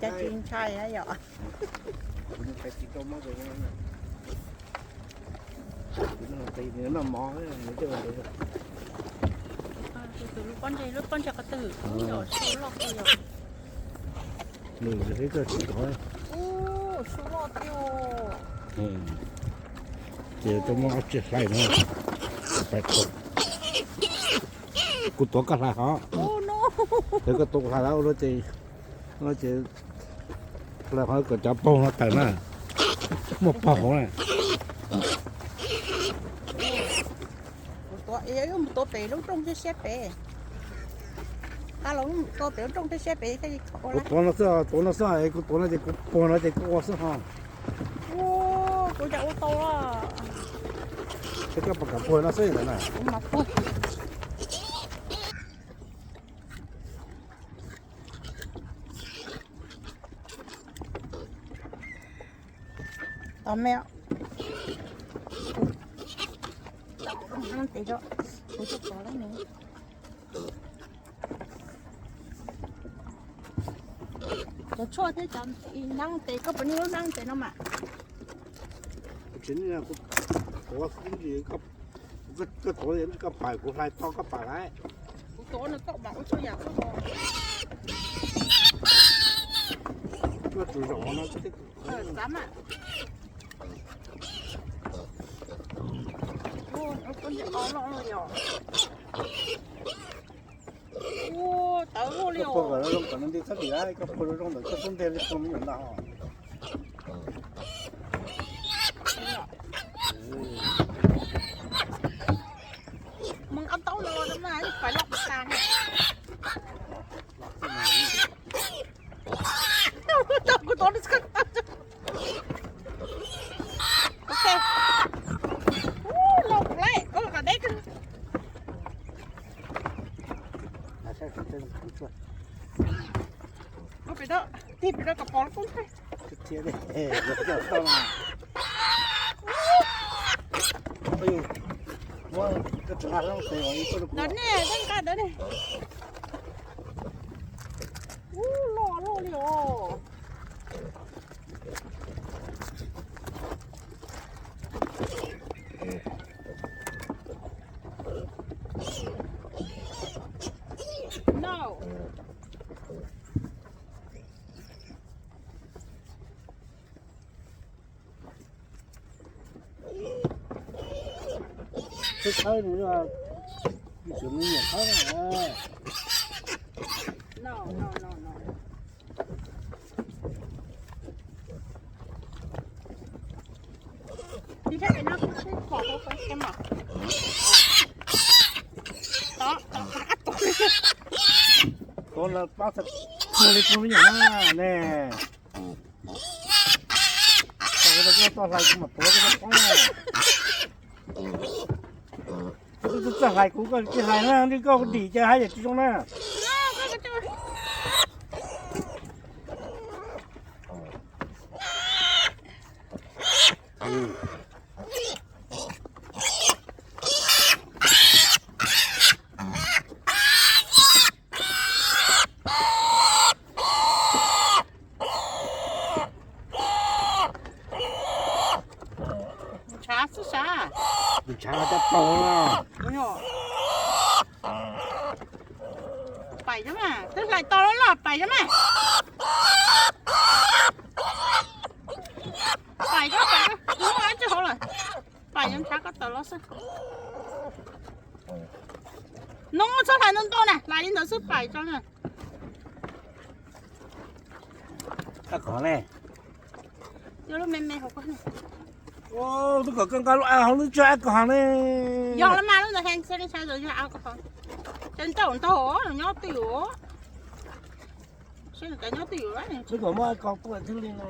Cas tsis ntshai na yom? Tus lub pob ntseg, lub pob ntseg qhov twg? Yog su loj kawg yom. Nws tsis tov. Ub, su loj tiag. Ces tau muab ob tsi hlais no. Kuv tuav koj hlais hov. Ces koj tuav kuv hlais lawm no ces, no ces hlais hov kom cov paug no tawm na. Muaj paug hauv na. Kuv tuav, yuav mus tuav pem lub rooj siab siab pem. Qab los tuav pem lub rooj siab siab pem. Kuv tuav no xwb, tuav no xwb, kuv tuav no ces kuv puag no ces kuv ua xwb ho. Kuv cas ua tau. Ces koj puas kam puag no xwb ntawd na? Tos me, kuv tes, kuv tsis pom lawm. Cov tshuaj thiab cov nab tes, koj puas nyiam lub nab tes no mas? Tsis, kuv tuav, koj tuav koj pam, kuv hlais tau koj pam lawm. Kuv tuav no koj mam ua txhua yam xwb. Koj tsum zaum no xav mas. Ua, no koj nce o loj loj yom. Ua, tawv luaj li os. Koj puag kom zoo kom nws nti txhob dim, koj puag zoo zoo ntawm koj xub ntiag li puag me nyuam ntag. Mos nqaj taub no mas pais loj tas. Kuv tuav, ok. Ub, loj lawm, koj los kom deb. Tig pem rau kom pom koj. Ntawd ne, tej nqa ntawd ne. Ub, loj loj li os. No. Thawb thawb nws, tus me nyuam thawb na. No, no, no, no. Tig saib pem no kuv twb pom hauv qhov kev mas. Tod, tod, tod. Tuav lawv pab txhawj kawg li tus me nyuam na ne. Tau koj tau hlais kuv mam tuav koj tau paub. Koj txawj hlais kuv, koj tsis hlais na, li koj dim ces haj yam tsis zoo na. Ntshav xwb sas. Ntshav cov paug. Pais cov mas, twb hlais tau lawm los pais cov mas. Pais cov, pais cov, kuv muaj dab tsi hauv lawm. Pais cov ntshav ko taw los xwb. No txhob hlais ntau ntau na, hlais li ntawd xwb pais tso na. Ab, qhov ne. Cov lub me me hauv ko. Twb kom koj nqa lub av hauv lub tsuag ab ko hov ne. Yog los mas lub ntawd heev xwb, ntshai yog av ko hov. Cov ntau ntau nyob twj ywm. Seb nws cov nyob twj ywm. Twb kom muab ko tuaj thiaj li no.